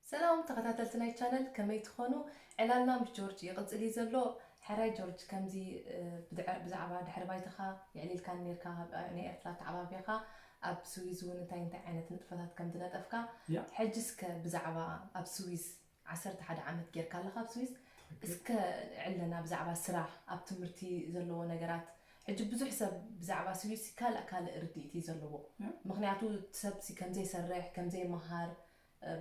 ሰላም ተኸታተልቲ ናይ ቻነል፣ ከመይ ትኾኑ? ዕላልና ምስ ጆርጅ ይቕጽል እዩ ዘሎ። ሕራይ ጆርጅ፣ ከምዚ ብዛዕባ ድሕሪ ባይታኻ የዕሊልካን ኔርካ፣ ናይ ኤርትራ ተዓባቢኻ ኣብ ስዊዝ እውን እንታይ እንታይ ዓይነት ንጥፈታት ከም ዝነጠፍካ፣ ሕጂ እስከ ብዛዕባ ኣብ ስዊዝ ዓሰርተ ሓደ ዓመት ጌርካ ኣለኻ ኣብ ስዊዝ። እስከ ዕለና ብዛዕባ ስራሕ፣ ኣብ ትምህርቲ ዘለዎ ነገራት። ሕጂ ብዙሕ ሰብ ብዛዕባ ስዊዝ ካልእ ካልእ ርድኢት እዩ ዘለዎ። ምክንያቱ እቲ ሰብ ከምዘይሰርሕ፣ ከምዘይመሃር፣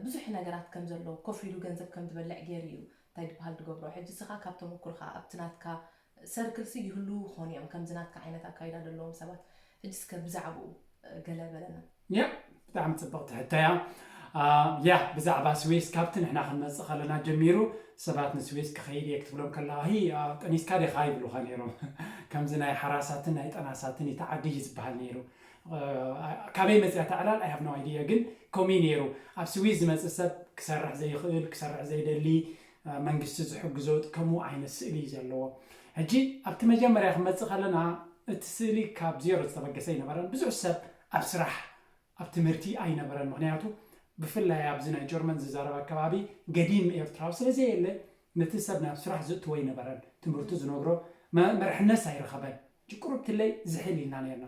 ብዙሕ ነገራት ከም ዘሎ፣ ኮፍ ኢሉ ገንዘብ ከም ዝበልዕ ገይሩ እዩ እንታይ ዝበሃል ዝገብሮ። ሕጂ እስኻ ካብ ተመኩርካ ኣብቲ ናትካ ሰርክልሲ ይህሉ ክኾኑ እዮም ከምዚ ናትካ ዓይነት ኣካይዳ ዘለዎም ሰባት። ሕጂ እስከ ብዛዕባኡ ገለ በለና። ያ ብጣዕሚ ፅብቕቲ ሕቶ እያ። ያ ብዛዕባ ስዊስ ካብቲ ንሕና ክንመፅእ ከለና ጀሚሩ ሰባት ንስዊስ ክኸይድ እየ ክትብሎም ከለኻ ሂ ጠኒስካ ዲኻ ይብሉኻ ነይሮም። ከምዚ ናይ ሓራሳትን ናይ ጠናሳትን እቲ ዓዲ እዩ ዝበሃል ነይሩ። ካበይ መፅያ እታ ዕላል I have no idea፣ ግን ከምኡ እዩ ነይሩ። ኣብ ስዊዝ ዝመፅእ ሰብ ክሰርሕ ዘይኽእል፣ ክሰርሕ ዘይደሊ፣ መንግስቲ ዝሕግዞ ከምኡ ዓይነት ስእሊ እዩ ዘለዎ። ሕጂ ኣብቲ መጀመርያ ክንመፅእ ከለና እቲ ስእሊ ካብ ዜሮ ዝተበገሰ ኣይነበረን። ብዙሕ ሰብ ኣብ ስራሕ ኣብ ትምህርቲ ኣይነበረን። ምክንያቱ ብፍላይ ኣብዚ ናይ ጀርመን ዝዛረብ ኣከባቢ ገዲም ኤርትራዊ ስለ ዘየለ ነቲ ሰብ ናብ ስራሕ ዝእትዎ ኣይነበረን። ትምህርቱ ዝነግሮ መ- መርሕነት ኣይረኸበን። ቁሩብ ትለይ ዝሕል ኢልና ነርና።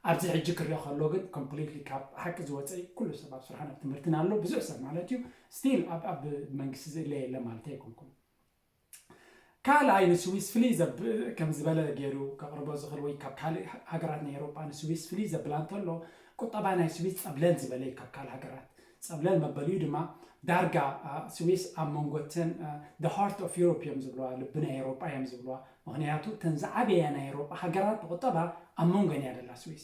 ኣብዚ ሕጂ ክሪኦ ከሎ ግን ኮምፕሊትሊ ካብ ሓቂ ዝወፀ እዩ። ኩሉ ሰብ ኣብ ስራሕን ኣብ ትምህርትን ኣሎ። ብዙሕ ሰብ ማለት እዩ ስቲል ኣብ ኣብ መንግስቲ ዝእለ የለ ማለት ኣይኮንኩን። ካልኣይ ንስዊስ ፍልይ ዘብ ከም ዝበለ ገይሩ ከቕርቦ ዝኽእል ወይ ካብ ካልእ ሃገራት ናይ ኤሮጳ ንስዊስ ፍልይ ዘብላ እንተሎ ቁጠባ ናይ ስዊስ ጸብለል ዝበለ እዩ ካብ ካልእ ሃገራት። ጸብለል መበሊኡ ድማ ዳርጋ ስዊስ ኣብ መንጎ እተን the heart of Europe እዮም ዝብለዋ፣ ልቢ ናይ ኤሮጳ እዮም ዝብለዋ። ምኽንያቱ እተን ዝዓበያ ናይ ኤሮጳ ሃገራት ብቁጠባ ኣብ መንጎ እያ ደላ ስዊስ።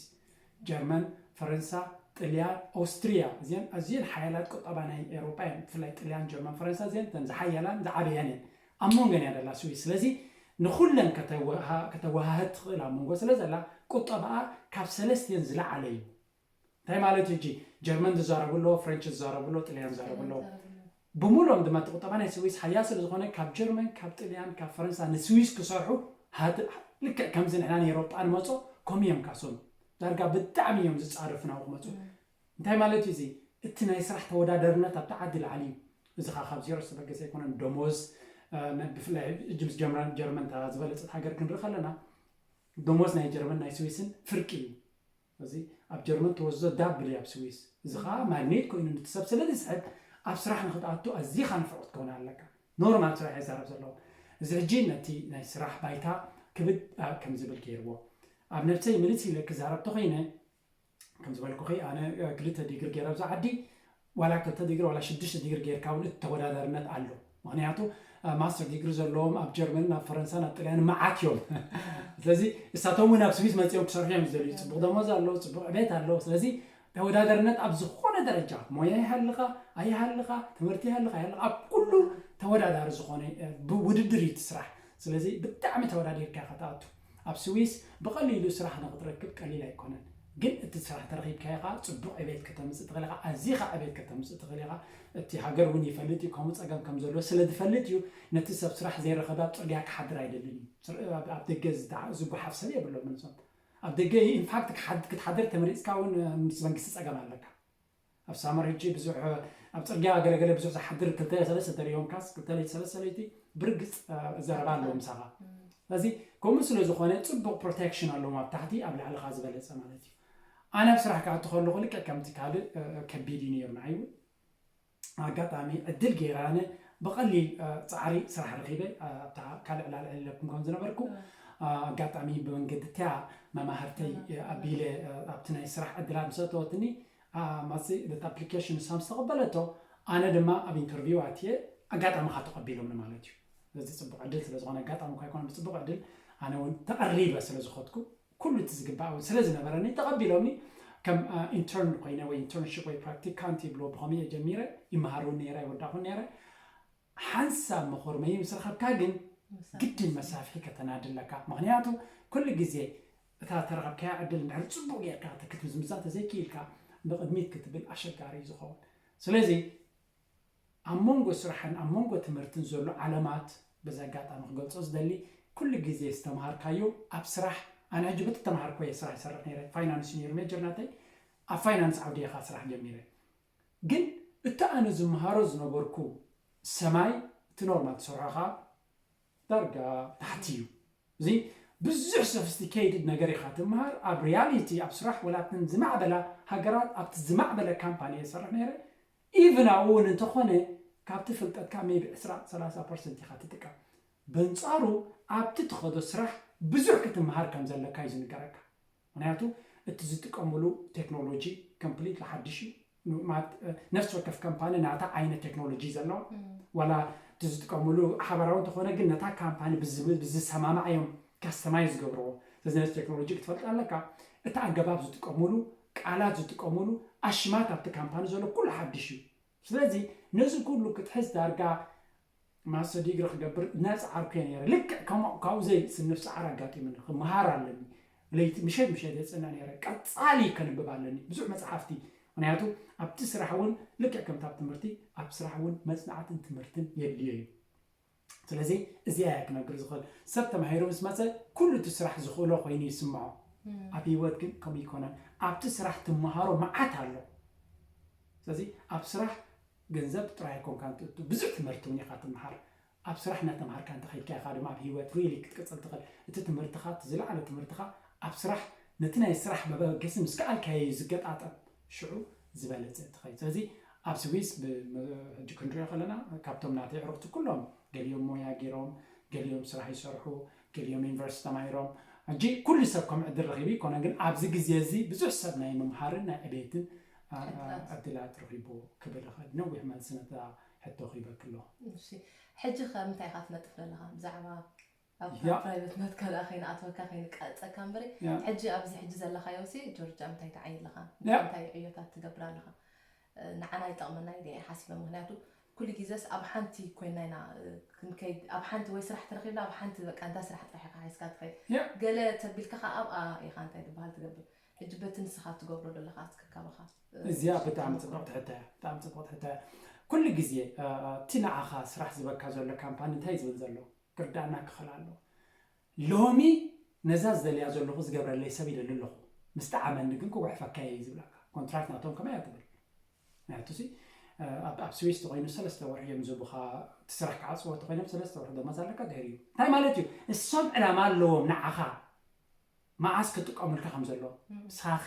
ጀርመን፣ ፈረንሳ፣ ጥልያን፣ ኦስትሪያ እዚን ኣዝየን ሓያላት ቁጠባ ናይ ኤሮጳ እየን። ብፍላይ ጥልያን፣ ጀርመን፣ ፈረንሳ እዚን እተን ዝሓያላን ዝዓበያን እየን። ኣብ መንጎ እያ ደላ ስዊስ። ስለዚ ንኹለን ከተወሃህድ ትኽእል ኣብ መንጎ ስለ ዘላ ቁጠባኣ ካብ ሰለስቲአን ዝለዓለ እዩ። እንታይ ማለት እዩ? ጀርመን ዝዛረቡ ኣለዎ፣ ፍሬንች ዝዛረቡ ኣለዎ፣ ጥልያን ዝዛረቡ ኣለዎ። ብምሉኦም ድማ እቲ ቁጠባ ናይ ስዊስ ሓያል ስለ ዝኾነ ካብ ጀርመን፣ ካብ ጥልያን፣ ካብ ፈረንሳ ንስዊስ ክሰርሑ ልክዕ ከምዚ ንሕና ንኤሮጳ ንመጾ ከምኡ እዮም ካሶም ዳርጋ ብጣዕሚ እዮም ዝጻረፉ ናብኡ ክመጹ። እንታይ ማለት እዩ እዚ? እቲ ናይ ስራሕ ተወዳደርነት ኣብቲ ዓዲ ላዕሊ እዩ። እዚ ኸዓ ካብ ዜሮ ዝተበገሰ ኣይኮነን። ደሞዝ ብፍላይ ሕጂ ምስ ጀርመን እታ ዝበለጸት ሃገር ክንርኢ ከለና ደሞዝ ናይ ጀርመን ናይ ስዊስን ፍርቂ እዩ። እዚ ኣብ ጀርመን ተወስዶ ዳብል እዩ ኣብ ስዊስ። እዚ ኸዓ ማግኔት ኮይኑ ነቲ ሰብ ስለ ዝስሕብ ኣብ ስራሕ ንክትኣቱ ኣዚኻ ንፉዕ ክትከውን ኣለካ። ኖርማል ስራሕ እየ ዝዛረብ ዘለኹ። እዚ ሕጂ ነቲ ናይ ስራሕ ባይታ ክብድ ከም ዝብል ገይርዎ። ኣብ ነብሰይ ምልስ ኢለ ክዛረብ ተኾይነ ከም ዝበልኩኺ ኣነ ክልተ ዲግሪ ገይረ ኣብዚ ዓዲ ዋላ ክልተ ዲግሪ ዋላ ሽዱሽተ ዲግሪ ገይርካ እውን እቲ ተወዳዳርነት ኣሎ። ምክንያቱ ማስተር ዲግሪ ዘለዎም ኣብ ጀርመንን ኣብ ፈረንሳን ኣብ ጥልያንን መዓት እዮም። ስለዚ እሳቶም እውን ኣብ ስዊስ መፂኦም ክሰርሑ እዮም ዝደልዩ። ፅቡቅ ደሞዝ ኣሎ፣ ፅቡቅ ዕቤት ኣሎ። ስለዚ ተወዳዳርነት ኣብ ዝኾነ ደረጃ ሞያ ይሃልኻ ኣይሃልኻ ትምህርቲ ይሃልኻ ኣይሃልኻ ኣብ ኩሉ ተወዳዳሪ ዝኾነ ውድድር እዩ እቲ ስራሕ። ስለዚ ብጣዕሚ ተወዳዲርካ ኢኻ ትኣቱ። ኣብ ስዊስ ብቐሊሉ ስራሕ ንክትረክብ ቀሊል ኣይኮነን። ግን እቲ ስራሕ ተረኺብካዮ ከዓ ፅቡቕ ዕቤት ከተምፅእ ትኽእል ኢኻ፣ ኣዚኻ ዕቤት ከተምፅእ ትኽእል ኢኻ። እቲ ሃገር እውን ይፈልጥ እዩ ከምኡ ፀገም ከም ዘሎ ስለ ዝፈልጥ እዩ ነቲ ሰብ ስራሕ ዘይረኸበ ኣብ ፅርግያ ክሓድር ኣይደልን እዩ። ኣብ ደገ ዝጓሓፍ ሰብ የብሎምን እዞም ኣብ ደገ ኢንፋክት ክትሓድር ተመሪፅካ እውን ምስ መንግስቲ ፀገም ኣለካ። ኣብ ሳመር ሕጂ ብዙሕ ኣብ ፅርግያ ገለገለ ብዙሕ ዝሓድር ክልተ ሰለስተ ተሪኦምካስ ክልተ ለይቲ ሰለስተ ለይቲ ብርግፅ ዘረባ ኣለዎ ምሳኻ። ስለዚ ከምኡ ስለ ዝኾነ ፅቡቅ ፕሮቴክሽን ኣለዎም ኣብ ታሕቲ ኣብ ላዕሊ ከዓ ዝበለፀ ማለት እዩ። ኣነ ኣብ ስራሕ ክኣቱ ከለኹ ልክዕ ከምቲ ካልእ ከቢድ እዩ ነይሩ ንዓይ እውን። ኣጋጣሚ ዕድል ገይረ ኣነ ብቐሊል ፃዕሪ ስራሕ ረኺበ ኣብታ ካልእ ዕላል ዕልለኩም ከም ዝነበርኩ ኣጋጣሚ ብመንገዲ እቲያ መማህርተይ ኣቢለ ኣብቲ ናይ ስራሕ ዕድላት ምስ ኣተወትኒ ማሲ በት ኣፕሊኬሽን ንሳ ምስ ተቐበለቶ ኣነ ድማ ኣብ ኢንተርቪው ኣትየ ኣጋጣሚ ካ ተቐቢሎምኒ ማለት እዩ። ስለዚ ፅቡቅ ዕድል ስለ ዝኾነ ኣጋጣሚ እኳ ኣይኮነ ብፅቡቅ ዕድል ኣነ እውን ተቐሪበ ስለ ዝኾትኩ ኩሉ እቲ ዝግባእ እውን ስለ ዝነበረኒ ተቐቢሎምኒ። ከም ኢንተርን ኮይነ ወይ ኢንተርንሽፕ ወይ ፕራክቲካንት ይብሎ ብኸምኡ እየ ጀሚረ። ይመሃር እውን ነይረ ይወዳእኹን ነይረ። ሓንሳብ መኾርመዪ ምስ ረኸብካ ግን ግድን መሳፍሒ ከተናዲ ኣለካ። ምኽንያቱ ኩሉ ግዜ እታ ተረኸብካያ ዕድል እንድሕር ፅቡቕ ጌርካ ክትምዝምዛ ተዘይክኢልካ ንቕድሚት ክትብል ኣሸጋሪ እዩ ዝኸውን። ስለዚ ኣብ መንጎ ስራሕን ኣብ መንጎ ትምህርትን ዘሎ ዓለማት በዚ ኣጋጣሚ ክገልፆ ዝደሊ ኩሉ ግዜ ዝተምሃርካዮ ኣብ ስራሕ ኣነ ሕጂ በቲ ተምሃርኮ እየ ስራሕ ይሰርሕ ነይረ። ፋይናንስ ነይሩ ሜጀር ናተይ ኣብ ፋይናንስ ዓውዲ እየ ስራሕ ጀሚረ። ግን እቲ ኣነ ዝመሃሮ ዝነበርኩ ሰማይ፣ እቲ ኖርማል ትሰርሖ ከዓ ዳርጋ ታሕቲ እዩ። እዚ ብዙሕ ሶፊስቲኬትድ ነገር ኢኻ ትምሃር። ኣብ ሪያሊቲ ኣብ ስራሕ ወላትን ዝማዕበላ ሃገራት ኣብቲ ዝማዕበለ ካምፓኒ እየ ዝሰርሕ ነይረ። ኢቭን ኣብኡ እውን እንተኾነ ካብቲ ፍልጠትካ ሜቢ ዕስራ ሰላሳ ፐርሰንት ኢኻ ትጥቀም። በንጻሩ ኣብቲ ትኸዶ ስራሕ ብዙሕ ክትምሃር ከም ዘለካ እዩ ዝንገረካ። ምክንያቱ እቲ ዝጥቀምሉ ቴክኖሎጂ ኮምፕሊትሊ ሓድሽ እዩ። ነፍሲ ወከፍ ካምፓኒ ናታ ዓይነት ቴክኖሎጂ ዘለዎ ዋላ እቲ ዝጥቀምሉ ሓበራዊ እንተኾነ ግን ነታ ካምፓኒ ብዝሰማማዕ እዮም ካስተማይዝ ዝገብርዎ። ስለዚ ነዚ ቴክኖሎጂ ክትፈልጥ ኣለካ። እቲ ኣገባብ ዝጥቀምሉ፣ ቃላት ዝጥቀምሉ፣ ኣሽማት ኣብቲ ካምፓኒ ዘሎ ኩሉ ሓድሽ እዩ። ስለዚ ነዚ ኩሉ ክትሕዝ ዳርጋ ማስተር ዲግሪ ክገብር እናፀዓርኩ እየ ነይረ። ልክዕ ከምኡ ካብኡ ዘይስንፍ ፀዓር ኣጋጢሙኒ። ክመሃር ኣለኒ። ለይቲ ምሸት ምሸት የፅንዕ ነይረ። ቀፃሊ ከንብብ ኣለኒ ብዙሕ መፅሓፍቲ። ምክንያቱ ኣብቲ ስራሕ እውን ልክዕ ከምቲ ኣብ ትምህርቲ ኣብ ስራሕ እውን መፅናዕትን ትምህርትን የድልዮ እዩ። ስለዚ እዚኣ እያ ክነግር ዝኽእል። ሰብ ተማሂሩ ምስ መፀ ኩሉ እቲ ስራሕ ዝኽእሎ ኮይኑ ይስምዖ። ኣብ ህይወት ግን ከምኡ ይኮነን። ኣብቲ ስራሕ ትመሃሮ መዓት ኣሎ። ስለዚ ኣብ ስራሕ ገንዘብ ጥራይ ኣይኮንካን ትእቱ፣ ብዙሕ ትምህርቲ እውን ኢኻ ትመሃር። ኣብ ስራሕ እናተምሃርካ እንተኸይድካ ኢኻ ድማ ኣብ ህይወት ሪሊ ክትቅፅል ትኽእል። እቲ ትምህርትኻ፣ እቲ ዝለዓለ ትምህርትኻ ኣብ ስራሕ፣ ነቲ ናይ ስራሕ መበገሲ ምስ ከኣልካዮ እዩ ዝገጣጠም። ሽዑ ዝበለፀ ትኸይድ። ስለዚ ኣብ ስዊስ ብ-፣ ም-፣ ሕጂ ክንሪኦ ከለና ካብቶም ናተይ ዕሩኽቲ ኩሎም ገሊኦም ሞያ ገይሮም፣ ገሊኦም ስራሕ ይሰርሑ፣ ገሊኦም ዩኒቨርሲቲ ተማሂሮም። ሕጂ ኩሉ ሰብ ከም ዕድል ረኺቡ ይኮነ፣ ግን ኣብዚ ግዜ እዚ ብዙሕ ሰብ ናይ ምምሃርን ናይ ዕቤትን አ፣ አ፣ ዕድላት። ዕድላት ረኺቡ ክብል ይኽእል። ነዊሕ መልሲ ነታ ሕቶ ክህበኪ ኣለኹ። እሺ፣ ሕጂ ኸ ምንታይ ኢኻ ትነጥፍ ዘለኻ? ብዛዕባ ኣብ ያ። ፕራይቬት ናትካ ደኣ ከይንኣትወካ ከይንቃጸካ እምበሪ፣ ያ። ሕጂ ኣብዚ ሕጂ ዘለኻዮ ሲ ጆርጅ ኣብ እንታይ ትዓዪ ኣለኻ? ያ። እንታይ ዕዮታት ትገብር ኣለኻ? እ፣ ንዓና ይጠቕመና ኢለ እየ ሓሲበ። ምኽንያቱ ኩሉ ግዜስ ኣብ ሓንቲ ኮይና ኢና፣ እ፣ ክንከይድ፣ ኣብ ሓንቲ ወይ ስራሕ ተረኺብና ኣብ ሓንቲ በቃ እንታ ስራሕ ጥራሕ ኢኻ ሒዝካ ትኸይድ። ያ። ገለ ተቢልካ ኸኣ ኣብኣ ኢኻ እንታይ ትበሃል ትገብር። ሕጂ በቲ ንስኻ ትገብሮ ዘለኻ እስከ ካባኻ፣ እ፣ እዚኣ ብጣዕሚ ተመክሮ። ጽብቕቲ ሕቶ እያ። ብጣዕሚ ጽብቕቲ ሕቶ እያ። ኩሉ ግዜ፣ እ፣ እቲ ንዓኻ ስራሕ ዝበካ ዘሎ ካምፓኒ እንታይ ዝብል ዘሎ? ክርዳእና ክኽእል ኣለዎ። ሎሚ ነዛ ዝደልያ ዘለኹ ዝገብረለይ ሰብ ይደሊ ኣለኹ። ምስ ጠዓመኒ ግን ክጉሕፈካ እየ እዩ ዝብለካ። ኮንትራክት ናቶም ከመይ እያ ትብል? ምክንያቱ ሲ፣ እ፣ ኣብ፣ ኣብ ስዊስ ተኾይኑ ሰለስተ ወርሒ እዮም ዝህቡኻ። እቲ ስራሕ ክዓጽዎ ተኾይኖም ሰለስተ ወርሒ ደሞዝ ኣለካ ድሕሪኡ። እንታይ ማለት እዩ? እሶም ዕላማ ኣለዎም ንዓኻ። መዓስ ክጥቀሙልካ ከም ዘለዎም። ም። ንስኻ ኸ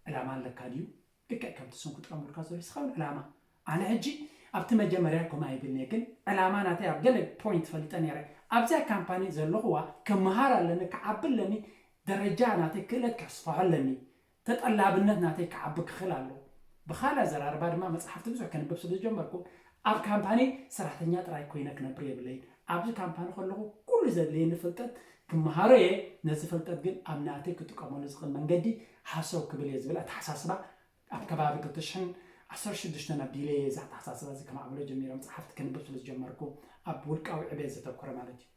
ዕላማ ኣለካ ድዩ? ልክዕ ከምቲ እሶም ክጥቀሙልካ ዘለዉ ንስኻ እውን ዕላማ። ኣነ ሕጂ ኣብቲ መጀመርያ ከምኡ ኣይብልን እየ፣ ግን ዕላማ ናተይ ኣብ ገለ ፖይንት ፈሊጠ ነይረ። ኣብዚኣ ካምፓኒ ዘለኹዋ ክመሃር ኣለኒ፣ ክዓቢ ኣለኒ፣ ደረጃ ናተይ ክእለት ከስፍሖ ኣለኒ፣ ተጠላብነት ናተይ ክዓቢ ክኽእል ኣለዎ። ብኻልእ ኣዘራርባ ድማ መጽሓፍቲ ብዙሕ ከንብብ ስለ ዝጀመርኩ ኣብ ካምፓኒ ሰራሕተኛ ጥራይ ኮይነ ክነብር የብለይን። ኣብዚ ካምፓኒ ከለኹ ኩሉ ዘድልየኒ ፍልጠት ክመሃሮ እየ። ነዚ ፍልጠት ግን ኣብ ናተይ ክጥቀመሉ ዝኽእል መንገዲ ሃሰው ክብል እየ ዝብል ኣተሓሳስባ ኣብ ከባቢ ክልተ ሽሕን ዓሰርተ ሽዱሽተን ኣቢለ እየ እዚ ኣተሓሳስባ እዚ ከማዕብሎ ጀሚረ። መጽሓፍቲ ከንብብ ስለ ዝጀመርኩ ኣብ ውልቃዊ ዕቤት ዘተኮረ ማለት እዩ።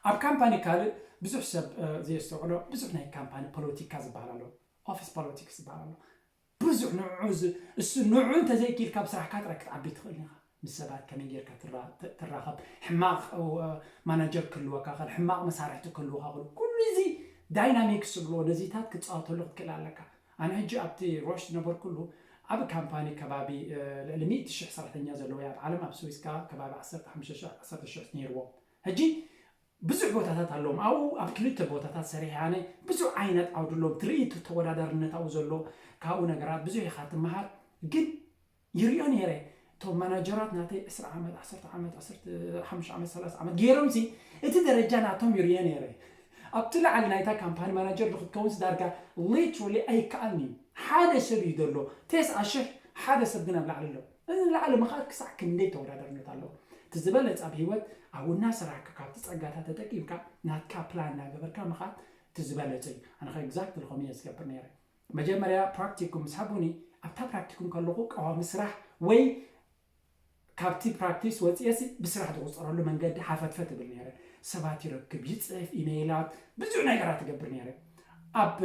ኣብ ካምፓኒ ካልእ ብዙሕ ሰብ፣ እ፣ ዘየስተውዕሎ ብዙሕ ናይ ካምፓኒ ፖለቲካ ዝበሃል ኣሎ፣ ኦፊስ ፖለቲክስ ዝበሃል ኣሎ። ብዙሕ ንዕኡ ዝ-፣ እሱ ንዕኡ እንተዘይኪኢልካ ብስራሕካ ጥራይ ክትዓቢ ትኽእል ኢኻ። ምስ ሰባት ከመይ ጌርካ ትራ-፣ ት-፣ ትራኸብ፣ ሕማቕ፣ እ፣ ማናጀር ክህልወካ ይኽእል፣ ሕማቕ መሳርሕቲ ክህልወካ ይኽእሉ። ኩሉ እዚ ዳይናሚክስ ዝብልዎ ነዚታት ክትጻወተሉ ክትክእል ኣለካ። ኣነ ሕጂ ኣብቲ ሮሽ ዝነበርኩሉ ዓቢ ካምፓኒ ከባቢ፣ እ፣ ልዕሊ ሚእቲ ሽሕ ሰራሕተኛ ዘለዎ እያ ኣብ ዓለም፣ ኣብ ስዊስ ከኣ ከባቢ ዓሰርተ ሓሙሽተ ሽሕ፣ ዓሰርተ ሽሕ ነይርዎ። ሕጂ ብዙሕ ቦታታት ኣለዎም። ኣብኡ ኣብ ክልተ ቦታታት ሰሪሐ ኣነ ብዙሕ ዓይነት ዓውዲ ኣለዎም። ትርኢት ተወዳዳርነት ኣብኡ ዘሎ ካብኡ ነገራት ብዙሕ ኢኻ ትመሃር። ግን ይሪኦ ነይረ። እቶም ማናጀራት ናተይ ዕስራ ዓመት፣ ዓሰርተ ዓመት፣ ዓሰርተ ሓሙሽተ ዓመት፣ ሰላሳ ዓመት ገይሮም ሲ እቲ ደረጃ ናቶም ይሪኦ ነይረ። ኣብቲ ላዕሊ ናይታ ካምፓኒ ማናጀር ንክትከውንስ ዳርጋ ሊትራሊ ኣይከኣልን እዩ። ሓደ ሰብ እዩ ዘሎ። ተስዓ ሽሕ ሓደ ሰብ ግን ኣብ ላዕሊ ኣሎ። እዚ ላዕሊ ምኻድ ክሳዕ ክንደይ ተወዳዳርነት ኣለዎ? እቲ ዝበለጸ ኣብ ህይወት ኣብኡ እናሰራሕካ ካብቲ ጸጋታት ተጠቂምካ ናትካ ፕላን እናገበርካ ምኻድ እቲ ዝበለጸ እዩ። ኣነ ከ ኤግዛክትሊ ከምኡ እየ ዝገብር ነይረ። መጀመርያ ፕራክቲኩም ምስ ሃቡኒ ኣብታ ፕራክቲኩም ከለኹ ቀዋሚ ስራሕ ወይ ካብቲ ፕራክቲስ ወፂኤሲ ብስራሕ ዝቑፀረሉ መንገዲ ሓፈትፈት እብል ነይረ። ሰባት ይረክብ፣ ይፅሕፍ፣ ኢሜይላት፣ ብዙሕ ነገራት እገብር ነይረ። ኣብ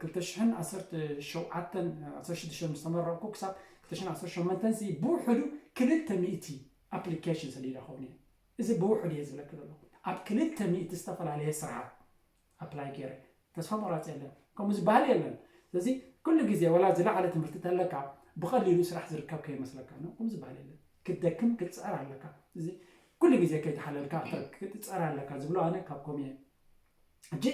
ክልተ ሽሕን ዓሰርተ ሸውዓተን፣ ዓሰርተ ሽዱሽተን ምስ ተመረቕኩ ክሳብ ክልተ ሽሕን ዓሰርተ ሸሞንተን ሲ ብውሕዱ ክልተ ሚእቲ ኣፕሊኬሽን ሰዲደ ኸውን እየ። እዚ ብውሕዱ እየ ዝብለኪ ዘለኹ። ኣብ ክልተ ሚእቲ ዝተፈላለየ ስራሓት ኣፕላይ ገይረ። ተስፋ ምቑራፅ የለን። ከምኡ ዝበሃል የለን። ስለዚ ኩሉ ግዜ ወላ ዝለዓለ ትምህርቲ ተለካ ብቐሊሉ ስራሕ ዝርከብ ከይመስለካ ነው። ከምዚ ዝበሃል የለን። ክትደክም ክትፅዕር ኣለካ። እዚ ኩሉ ግዜ ከይተሓለልካ ክትረክ- ክትፅዕር ኣለካ ዝብሎ ኣነ ካብ ኮም እየ። ሕጂ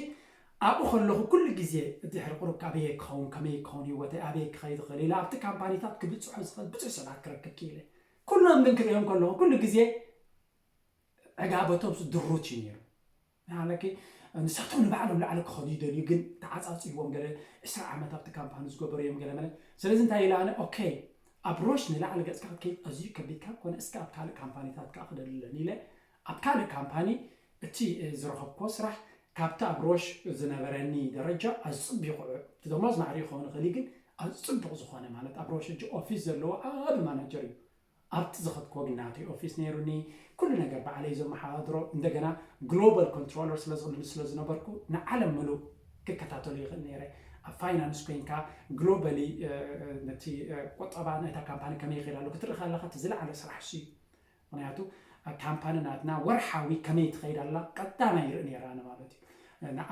ኣብኡ ከለኹ ኩሉ ግዜ ድሕሪ ቁሩብ ኣበየ ክኸውን፣ ከመይ ክኸውን፣ ህይወተይ ኣበየ ክኸይድ ይኽእል ኢለ ኣብቲ ካምፓኒታት ክብፅሖ ዝኽእል ብዙሕ ሰባት ክረክብ ክኢለ። ኩሎም ግን ክርእዮም ከለኹ ኩሉ ግዜ ዕጋበቶም ድሩት እዩ ነይሩ። ንሓለኪ ንሳቶም ንባዕሎም ላዕሊ ክኸዱ ይደልዩ፣ ግን ተዓፃፂዎም ገለ ዕስራ ዓመት ኣብቲ ካምፓኒ ዝገበሩ እዮም ገለ መለ። ስለዚ እንታይ ኢለ ኣነ ኦኬ፣ ኣብ ሮሽ ንላዕሊ ገፅካ ክትከይድ ኣዝዩ ከቢድካ ኮነ፣ እስከ ኣብ ካልእ ካምፓኒታት ከዓ ክደልለን ኢለ ኣብ ካልእ ካምፓኒ እቲ ዝረኸብኩዎ ስራሕ ካብቲ ኣብ ሮሽ ዝነበረኒ ደረጃ ኣዝዩ ፅቢቑ እዩ። እቲ ደሞዝ ማዕሪ ክኸውን ይኽእል እዩ፣ ግን ኣዝዩ ፅቡቕ ዝኾነ ማለት ኣብ ሮሽ ሕጂ ኦፊስ ዘለዎ ዓቢ ማናጀር እዩ። ኣብቲ ዝኸድኩዎ ግን ናተይ ኦፊስ ነይሩኒ፣ ኩሉ ነገር ባዕለይ ዘመሓዳድሮ። እንደገና ግሎባል ኮንትሮለር ስለ ዝኾነ ስለ ዝነበርኩ ንዓለም ምሉእ ክከታተሎ ይኽእል ነይረ። ኣብ ፋይናንስ ኮይንካ ግሎባሊ ነቲ ቁጠባ ናይታ ካምፓኒ ከመይ ይኸይድ ኣሎ ክትርኢ ከለኻ እቲ ዝለዓለ ስራሕ እሱ እዩ። ምክንያቱ ካምፓኒ ናትና ወርሓዊ ከመይ ትኸይድ ኣላ ቀዳማይ ይርኢ ነይረ ኣነ ማለት እዩ።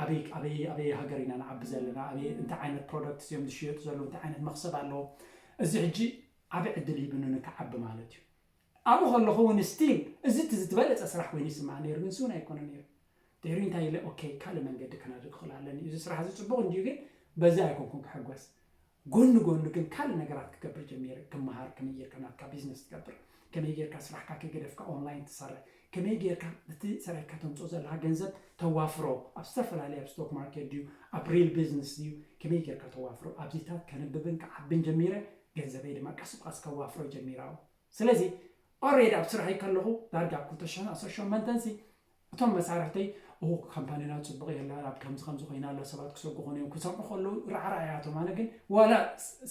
ኣበይ ኣበይ ኣበይ ሃገር ኢና ንዓቢ ዘለና፣ ኣበይ እንታይ ዓይነት ፕሮዳክት እዮም ዝሽየጡ ዘለዉ፣ እንታይ ዓይነት መክሰብ ኣለዎም። እዚ ሕጂ ዓቢ ዕድል ሂብኒ ንክዓቢ ማለት እዩ። ኣብኡ ከለኹ እውን ስቲል እዚ እቲ ዝበለፀ ስራሕ ኮይኑ ይስማዕ ነይሩ፣ ግን ስውን ኣይኮነ ነይሩ። ድሕሪ እንታይ ኢለ ኦኬ ካልእ መንገዲ ከናድግ ክኽእል ኣለኒ። እዚ ስራሕ እዚ ፅቡቕ እንድዩ፣ ግን በዚ ኣይኮንኩን ክሕጎስ። ጎኒ ጎኒ ግን ካልእ ነገራት ክገብር ጀሚረ። ክመሃር፣ ከመይ ጌርካ ናትካ ቢዝነስ ትገብር፣ ከመይ ጌርካ ስራሕካ ከይገደፍካ ኦንላይን ትሰርሕ፣ ከመይ ጌርካ እቲ ሰሪሕካ ተምፅኦ ዘለካ ገንዘብ ተዋፍሮ፣ ኣብ ዝተፈላለየ ኣብ ስቶክ ማርኬት ድዩ ኣብ ሪል ቢዝነስ ድዩ ከመይ ጌርካ ተዋፍሮ፣ ኣብዚታት ከንብብን ክዓብን ጀሚረ። ገንዘበይ ድማ ቀስ ብቀስ ከዋፍሮ ጀሚረ። ስለዚ ኦሬዲ ኣብ ስራሐይ ከለኹ ዳርጋ ኣብ ክልተ ሽሕን ዓሰርተ ሸሞንተን ሲ እቶም መሳርሕተይ ኦ ካምፓኒና ፅቡቕ የላ ኣብ ከምዚ ከምዚ ኮይና ኣላ ሰባት ክሰጉ ኾነ እዮም ክሰምዑ ከለዉ ራዕራዕ እያቶም። ኣነ ግን ዋላ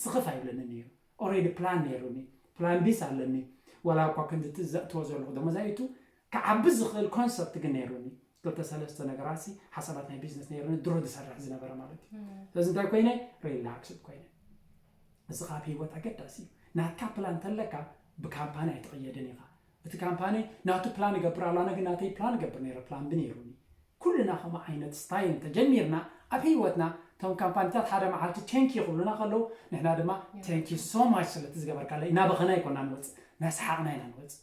ስኽፍ ኣይብለንን እዩ። ኦሬዲ ፕላን ነይሩኒ፣ ፕላን ቢስ ኣለኒ። ዋላ እኳ ክንድቲ ዘእትዎ ዘለኹ ደሞዛይቱ ክዓቢ ዝኽእል ኮንሰፕት ግን ነይሩኒ። ክልተ ሰለስተ ነገራት ሲ ሓሳባት ናይ ቢዝነስ ነይሩኒ ድሮ ዝሰርሕ ዝነበረ ማለት እዩ። ስለዚ እንታይ ኮይነ ሪላክስድ ኮይነ። እዚ ካብ ህይወት ኣገዳሲ እዩ። ናትካ ፕላን ተለካ ብካምፓኒ ኣይትቕየድን ኢኻ። እቲ ካምፓኒ ናቱ ፕላን ይገብር ኣሎ፣ ኣነ ግን ናተይ ፕላን ይገብር ነይረ፣ ፕላን ቢ ነይሩኒ። ኩልና ከምኡ ዓይነት ስታይል እንተጀሚርና ኣብ ህይወትና እቶም ካምፓኒታት ሓደ መዓልቲ ቴንኪ ክብሉና ከለዉ ንሕና ድማ ቴንኪ ሶ ማች ስለቲ ዝገበርካለ እናበኸና ኣይኮና ንወፅእ፣ እናሰሓቕና ኢና ንወፅእ።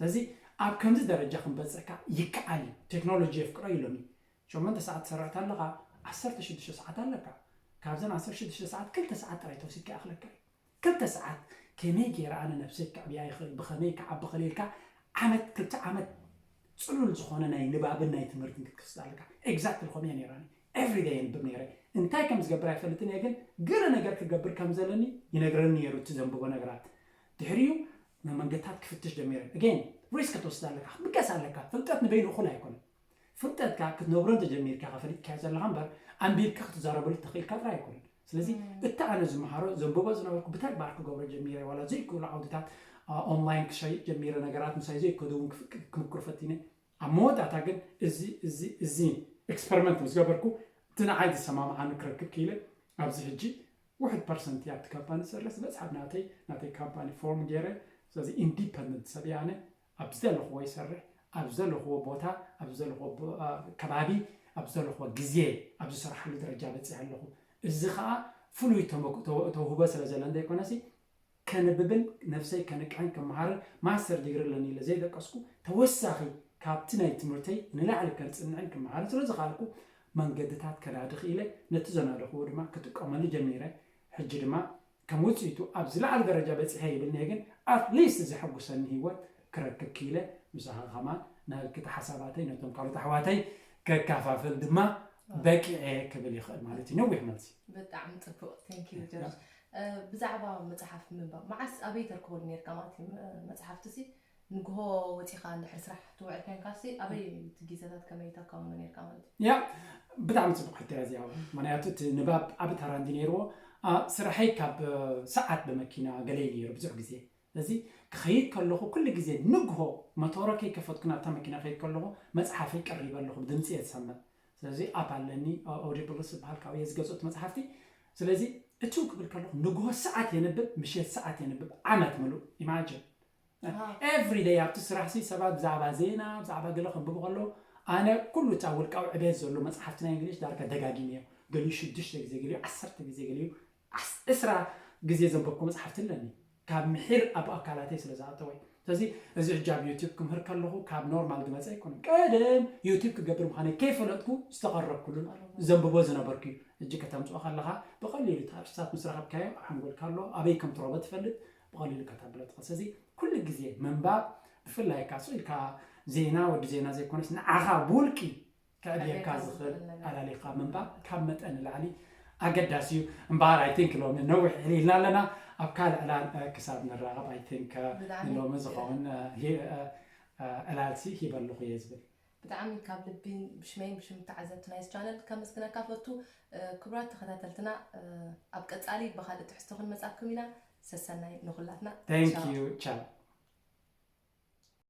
ስለዚ ኣብ ከምዚ ደረጃ ክንበፅሕ ከዓ ይከኣል እዩ። ቴክኖሎጂ የፍቅሮ ኢሎሚ። ሸሞንተ ሰዓት ትሰርሕ ተለኻ ዓሰርተ ሽዱሽተ ሰዓት ኣለካ። ካብዘን ዓሰርተ ሽዱሽተ ሰዓት ክልተ ሰዓት ጥራይ ተወሲድካ ይኣኽለካ እዩ። ክልተ ሰዓት ከመይ ገይረ ኣነ ነብሰይ ከዕብያ ይኽእል፣ ብኸመይ ክዓቢ ይኽእል ኢልካ ዓመት ክልተ ዓመት ፅሉል ዝኾነ ናይ ንባብን ናይ ትምህርትን ክትክስት ኣለካ። ኤግዛክትሊ ከምኡ እየ ነይራኒ። ኤቭሪ ደይ የንብብ ነይረ። እንታይ ከም ዝገብር ኣይፈልጥን እየ፣ ግን ገለ ነገር ክገብር ከም ዘለኒ ይነግረኒ ነይሩ እቲ ዘንብቦ ነገራት። ድሕሪኡ መመንገታት ክፍትሽ ጀሚረ። ኣገይን ሪስክ ክትወስድ ኣለካ፣ ክትብገስ ኣለካ። ፍልጠት ንበይኑ እኹል ኣይኮነን። ፍልጠትካ ክትነብሮ እንተጀሚርካ ከፈሊጥካዮ ዘለኻ እምበር ኣንቢብካ ክትዛረበሉ ተኽኢልካ ጥራይ ኣይኮነን። ስለዚ እቲ ኣነ ዝመሃሮ ዘንብቦ ዝነበርኩ ብተግባር ክገብሮ ጀሚረ። ዋላ ዘይክእሉ ዓውድታት ኦንላይን ክሸይጥ ጀሚረ። ነገራት ምሳይ ዘይከዱ እውን ክምክሩ ፈቲነ። ኣብ መወዳእታ ግን እዚ እዚ እዚ ኤክስፐሪመንት ምስ ገበርኩ እቲ ንዓይ ዝሰማምዓኒ ክረክብ ክኢለ። ኣብዚ ሕጂ ውሕድ ፐርሰንት ኣብቲ ካምፓኒ ዝሰርሕ ዝበዝሓ ናተይ ናተይ ካምፓኒ ፎርም ገይረ። ስለዚ ኢንዲፐንደንት ሰብ እየ ኣነ። ኣብ ዝደለኽዎ ይሰርሕ፣ ኣብ ዝደለኽዎ ቦታ፣ ኣብ ዝደለኽዎ ከባቢ፣ ኣብ ዝደለኽዎ ግዜ ኣብ ዝሰርሓሉ ደረጃ በፂሐ ኣለኹ። እዚ ከዓ ፍሉይ ተውህቦ ስለ ዘለ እንተይኮነሲ ከንብብን ነብሰይ ከንቅሕን ክመሃርን ማስተር ዲግሪ ኣለኒ ኢለ ዘይደቀስኩ ተወሳኺ ካብቲ ናይ ትምህርተይ ንላዕሊ ከንፅንዕን ክመሃርን ስለ ዝኸኣልኩ መንገድታት ከናዲ ክኢለ። ነቲ ዘናደኽዎ ድማ ክጥቀመሉ ጀሚረ። ሕጂ ድማ ከም ውፅኢቱ ኣብ ዝለዓለ ደረጃ በፂሐ ይብልኒ ግን ኣትሊስት ዘሐጉሰኒ ህይወት ክረክብ ክኢለ። ምሳኻ ከማን ናልክቲ ሓሳባተይ ነቶም ካልኦት ኣሕዋተይ ከካፋፍል ድማ በቂዐ ክብል ይኽእል ማለት እዩ። ነዊሕ መልሲ። ብጣዕሚ ፅቡቕ። ቴንክ ዩ ጆርጅ። ብዛዕባ መፅሓፍ ምንባብ መዓስ ኣበይ ተርክበሉ ነርካ ማለት እዩ? መፅሓፍቲ ሲ ንግሆ ወፂኻ እንድሕር ስራሕ ትውዕል ኮይንካ ሲ ኣበይ እቲ ግዜታት ከመይ ተካውኖ ነርካ ማለት እዩ? ያ ብጣዕሚ ፅቡቅ ሕቶ እያ እዚኣ። ምክንያቱ እቲ ንባብ ዓቢ ተራ እንዲ ነይርዎ። ስራሐይ ካብ ሰዓት ብመኪና ገለይ ነይሩ ብዙሕ ግዜ። ስለዚ ክኸይድ ከለኹ ኩሉ ግዜ ንግሆ መቶረ ከይከፈትኩ ናብታ መኪና ከይድ ከለኹ መፅሓፈይ ቀሪበ ኣለኹ ብድምፂ እየ ዝሰምዕ። ስለዚ ኣፕ ኣለኒ ኦዲብልስ ዝበሃል ካብየ ዝገዝኦት መፅሓፍቲ። ስለዚ እትው ክብል ከለኹ ንግሆ ሰዓት የንብብ፣ ምሸት ሰዓት የንብብ፣ ዓመት ምሉእ ኢማጅን። ኤቭሪ ደይ ኣብቲ ስራሕ ሲ ሰባት ብዛዕባ ዜና ብዛዕባ ገለ ከንብቡ ከለዉ ኣነ ኩሉ እታ ውልቃዊ ዕቤት ዘሎ መፅሓፍቲ ናይ እንግሊሽ ዳርጋ ደጋጊመዮ። ገሊኡ ሽዱሽተ ግዜ ገሊኡ ዓሰርተ ግዜ ገሊኡ ዓስ- ዕስራ ግዜ ዘንበብኩ መፅሓፍቲ ኣለኒ ካብ ምሒር ኣብ ኣካላተይ ስለ ዝኣተወ። ስለዚ እዚ ሕጂ ኣብ ዩቲብ ክምህር ከለኹ ካብ ኖርማል ዝመፀ ኣይኮነን። ቀደም ዩቲብ ክገብር ምዃነይ ከይፈለጥኩ ዝተቐረብኩሉን ዘንብቦ ዝነበርኩ እዩ። ሕጂ ከተምፅኦ ከለኻ ብቐሊሉ እቲ ኣርስታት ምስ ረኸብካዮ ኣብ ሓንጎልካ ኣሎ፣ ኣበይ ከም ትረኽቦ ትፈልጥ፣ ብቐሊሉ ከተብሎ ትኽእል። ስለዚ ኩሉ ግዜ ምንባብ ብፍላይ እካ ስቕ ኢልካ ዜና፣ ወዲ ዜና ዘይኮነስ ንዓኻ ብውልቂ ከዕብየካ ዝኽእል ኣላሊኻ ምንባብ ካብ መጠን ንላዕሊ ኣገዳሲ እዩ። እምበኣር ኣይ ቲንክ ሎሚ ነዊሕ ኢልና ኣለና። ኣብ ካልእ ዕላል ክሳብ ንራኸብ ኣይ ቲንክ ንሎሚ ዝኸውን ዕላልሲ ሂበ ኣለኹ እየ ዝብል። ብጣዕሚ ካብ ልቢ ብሽመይን ብሽም ተዓዘብቲ ናይዚ ቻነል ከመስግነካ ፈቱ። ክቡራት ተኸታተልትና ኣብ ቀፃሊ ብካልእ ትሕዝቶ ክንመፃኩም ኢና። ሰሰናይ ንኹላትና። Thank you. ቻው።